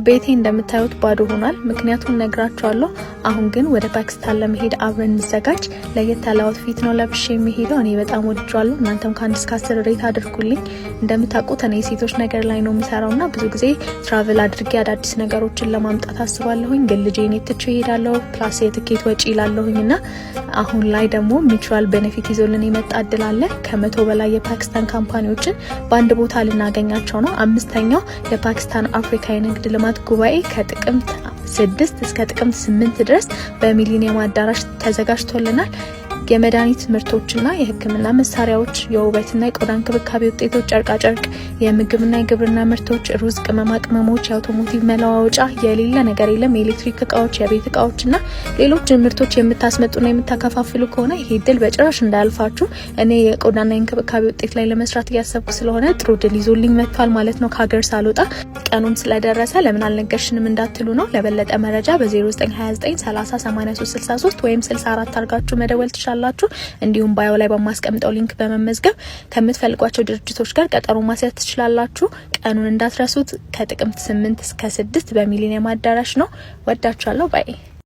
ቤቴ እንደምታዩት ባዶ ሆኗል። ምክንያቱን ነግራችኋለሁ። አሁን ግን ወደ ፓኪስታን ለመሄድ አብረን እንዘጋጅ። ለየት ያለ outfit ነው ለብሼ የሚሄደው። እኔ በጣም ወድጄዋለሁ። እናንተም ከ1 እስከ 10 rate አድርጉልኝ። እንደምታውቁት እኔ ሴቶች ነገር ላይ ነው የምሰራው እና ብዙ ጊዜ travel አድርጌ አዳዲስ ነገሮችን ለማምጣት አስባለሁኝ። ግን ልጄን ትቼው እሄዳለሁ። Plus የትኬት ወጪ ይላለሁኝ እና አሁን ላይ ደግሞ mutual benefit ይዞልን የመጣ እድል አለ። ከ100 በላይ የፓኪስታን company ዎችን በአንድ ቦታ ልናገኛቸው ነው። አምስተኛው የፓኪስታን አፍሪካ የንግድ ልማት ጉባኤ ከጥቅምት 6 እስከ ጥቅምት 8 ድረስ በሚሊኒየም አዳራሽ ተዘጋጅቶልናል። የመድኃኒት ምርቶችና የሕክምና መሳሪያዎች፣ የውበትና የቆዳ እንክብካቤ ውጤቶች፣ ጨርቃጨርቅ፣ የምግብና የግብርና ምርቶች፣ ሩዝ፣ ቅመማ ቅመሞች፣ የ automotive መለዋወጫ፣ የሌለ ነገር የለም። የኤሌክትሪክ እቃዎች፣ የቤት እቃዎችና ሌሎች ምርቶች የምታስመጡና የምታከፋፍሉ ከሆነ ይሄ እድል በጭራሽ እንዳያልፋችሁ። እኔ የቆዳና የእንክብካቤ ውጤት ላይ ለመስራት እያሰብኩ ስለሆነ ጥሩ እድል ይዞልኝ መጥቷል ማለት ነው። ከሀገር ሳልወጣ ቀኑም ስለደረሰ ለምን አልነገርሽንም እንዳትሉ ነው። ለበለጠ መረጃ በ0929 30 83 63 ወይም 64 አድርጋችሁ መደወል ትችላላችሁ። እንዲሁም bio ላይ በማስቀምጠው link በመመዝገብ ከምትፈልጓቸው ድርጅቶች ጋር ቀጠሮ ማስያዝ ትችላላችሁ። ቀኑን እንዳትረሱት። ከጥቅምት 8 እስከ 6 በሚሊኒየም አዳራሽ ነው። ወዳችኋለሁ። Bye.